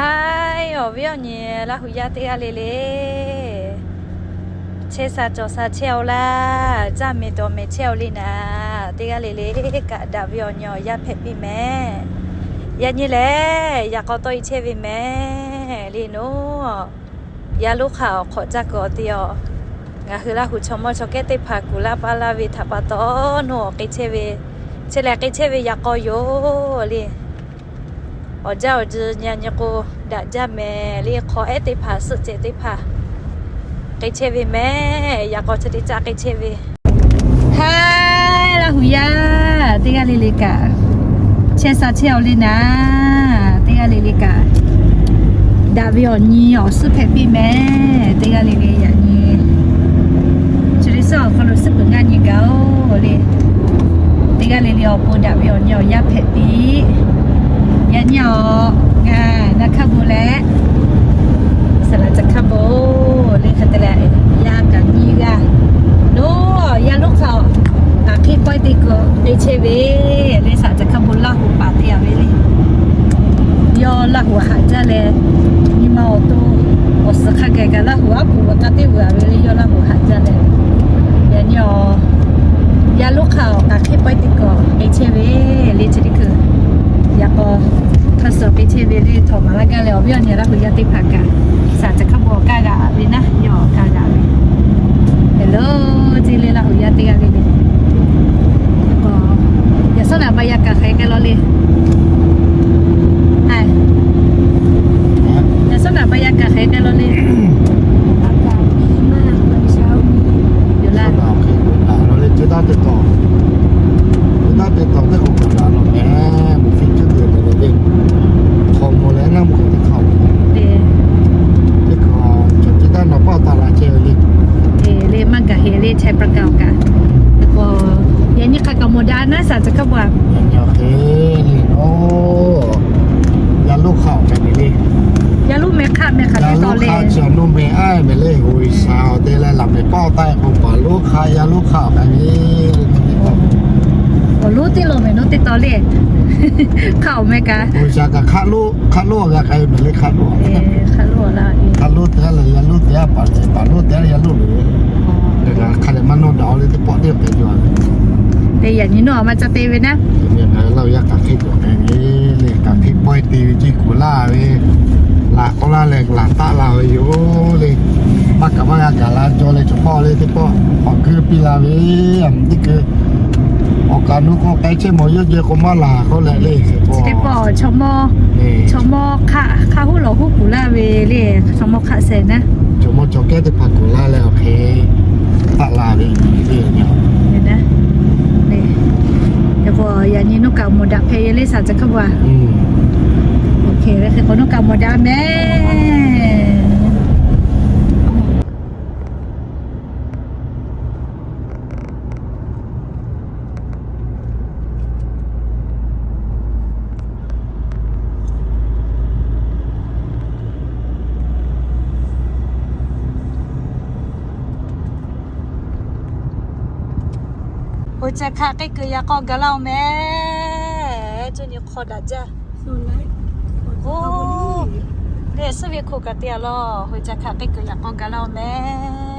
Haiˉ, awˬ viˉ awˬ nyi Laˇ huˍ yaˇ teˇ g'aˇ le le, chehˇ sha cawˬ sha chehˇ-oˆ laˇ, caˇ mehˍ dawˬ mehˍ chehˇ-oˆ le naˍ, teˇ g'aˇ le le kaꞈ daꞈ ve awˬ nyi awˬ yanˇ hpehꞈ piˇ mehˍ. Yaꞈ nyi lehˬ, yaꞈ k'aw tawˆ-e chehˇ ve mehˍ le naˬ. Yaˇ lonˉ hk'aꞈ awˬ hk'awꞈ caˇ kuiˬ awˬ te-a. Ngaˬ hui Laˇ huˍ chaw mawˇ chaw kehˉ teˇ hpaˍ kuˬ laˇ paˇ laˇ ve htaꞈ pa taw, nawˬ k'ai chehˇ ve, chi lehˬ k'ai chehˇ ve yaꞈ k'aw yoˬ le. Awˬ jaˇ awˬ ji nyi nyi k'o, daꞈ jaˇ mehˍ le. Hk'aw ehˉ teˇ hpaˍ, suhˆ cehˬ teˇ hpaˍ k'ai chehˇ ve mehˍ. Yaꞈ k'aw chi teˇ caˆ k'ai chehˇ ve. Haiˉ, Laˇ huˍ yaˇ teˇ g'aˇ le le kaꞈ, chehˇ sha chehˇ-oˆ le naˍ, teˇ g'aˇ le le kaꞈ daꞈ ve awˬ nyi awˬ suhˉ hpehꞈ piˇ mehˍ. Teˇ g'aˇ le le yaꞈ nyi chi teˇ suhˉ awˬ hk'aw lo suhˉ peuˬ ngaˇ nyi gaˬ-oˬ le. Teˇ g'aˇ le le awˬ pon daꞈ ve awˬ nyi awˬ yanˇ hpehꞈ piˇ. Yaꞈ nyi-a, ngaˬ naˬ hkaˇ bon leh saˍ laꞈ ca hkaˇ bon le hk'e te leh, yaˇ kaꞈ nyiˇ g'aˇ, nawˬ yaˇ lonˉ hk'aꞈ aꞈ hk'e pawehˇ te kuiˬ k'ai chehˇ ve le. Saˍ laꞈ ca hkaˇ bon Laˇ huˍ paˍ te-a ve le. Yawˇ Laˇ huˍ haꞈ jaˇ leh, nyi ma awˬ to awˬ suhˍ hk'a gaˬ kaꞈ Laˇ huˍ aˉ poꞈ g'a k'a teˇ vuiˬ-a ve le. Yawˇ Laˇ huˍ haꞈ jaˇ leh, yaꞈ nyi-a, yaˇ lonˉ hk'aꞈ aꞈ hk'e pawehˇ te kuiˬ k'ai chehˇ ve le. Chi teˇ hkui yaꞈ k'aw hk'a suhˍ k'ai chehˇ ve le. Htawꞈ maˍ laˇ gaˇ leh, awˬ viˉ awˬ nyi Laˇ huˍ yaˇ teˇ hpaˍ kaꞈ saˍ laꞈ ca hkaˇ bon awˬ kaˇ g'a ve naˉ, yawˇ awˬ kaˇ g'a ve. Hello, ce le Laˇ huˍ yaˇ teˇ g'aˇ le le. Yaꞈ shawˉ naꞈ ba yaˇ kaꞈ hk'e k'ai law le. Yaꞈ shawˉ naꞈ ba yaˇ kaꞈ hk'e k'ai law le. Yoˬ laˇ. Leh ce daˇ te tawˍ, ce daˇ te tawˍ teˇ k'o kaꞈ laˬ law mehˍ. Mvuhˇ hpfuhˇ cuˇ te leh le, hk'aw mawˬ leh naˇ mvuhˇ hk'aw teˇ hk'aw le, teˇ hk'aw cawˬ ce daˇ nawˬ paˆ taˍ la chehˇ ve le. Le maˇ gaˬ heˍ le, Chaiˇ Praˍ kaˍ awˬ kaꞈ. Yaꞈ nyi hk'a kaꞈ mawˬ daꞈ naˉ saˍ laꞈ ca hkaˇ bon-a. Yaꞈ nyi hk'e le, oˬ, yaˇ lonˉ hk'aꞈ mehˍ le. Yaˇ lonˉ mehˍ hk'aꞈ mehˍ hk'aꞈ te tawˍ le. Yaˇ lonˉ hk'aꞈ chi awˬ nuˇ mehˍ aˉ mehˍ le. G'uiˬ sha awˬ te leh laˬ mehˍ paˆ taˆ-e k'o, paˍ lonˉ hk'aꞈ yaˇ lonˉ hk'aꞈ k'ai ve. Awˬ lonˉ teˇ lo mehˍ naˉ te tawˍ le. Hk'aꞈ awˬ meh kaꞈ, G'uiˬ sha kaꞈ hk'aꞈ lonˉ, hk'aꞈ lonˉ g'a k'ai mehˍ le. Hk'aꞈ lonˉ, hk'aꞈ lonˉ te leh yaˇ lonˉ te, paˍ lonˉ te leh yaˇ lonˉ le. Hk'a dehꞈ maˇ nawˇ daꞈ-oˬ le, teˇ pawˆ teˇ pawˆ te jaw. Te yaꞈ nyi nawˬ a ma ca te ve naˉ. Laˇ huˍ yaˇ kaꞈ hk'e k'ai ve le, kaꞈ hk'e pawehˇ te ve ce kuˬ laˇ ve, laˬ k'awꞈ laˇ leh laˬ taˆ la ve yoˬ le. Maˇ kaꞈ maˇ g'a gaˬ la jaw leh chaw hpawˇ le teˇ pawˆ awˬ g'euˆ piˇ la ve, a mvuhˇ teˇ keu awˬ kaꞈ nuˇ k'o k'ai chehˇ mawˬ yawˇ jehˇ k'o maˇ laˬ k'oˆ leh le. Chaw mawˇ, chaw mawˇ hk'aˆ, hk'aˆ huˉ lawˬ huˉ kuˬ laˇ ve le, chaw mawˇ hk'aˆ sehˍ naˉ. Chaw mawˇ chaw kehˉ teˇ hpaˍ kuˬ laˇ leh awˬ hk'e taˆ la ve le. Yaꞈ k'o yaꞈ nyi nawˬ kaꞈ mawˬ daꞈ hpehꞈ ve le saˍ laꞈ ca hkaˇ bon-a. Oˬ hk'e ve hk'e k'o nawˬ kaꞈ mawˬ daꞈ mehˍ. Hoꞈ ca hkaꞈ k'ai kuiˬ yaꞈ k'aw gaˬ laˇ-oˬ mehˍ. Cuˇ nyi hk'aw daꞈ jaˇ. Oˬ, lehˬ suhˉ ve hkoˍ kaꞈ te-a law. Hoꞈ ca hkaꞈ k'ai kuiˬ yaꞈ k'aw gaˬ laˇ-oˬ mehˍ.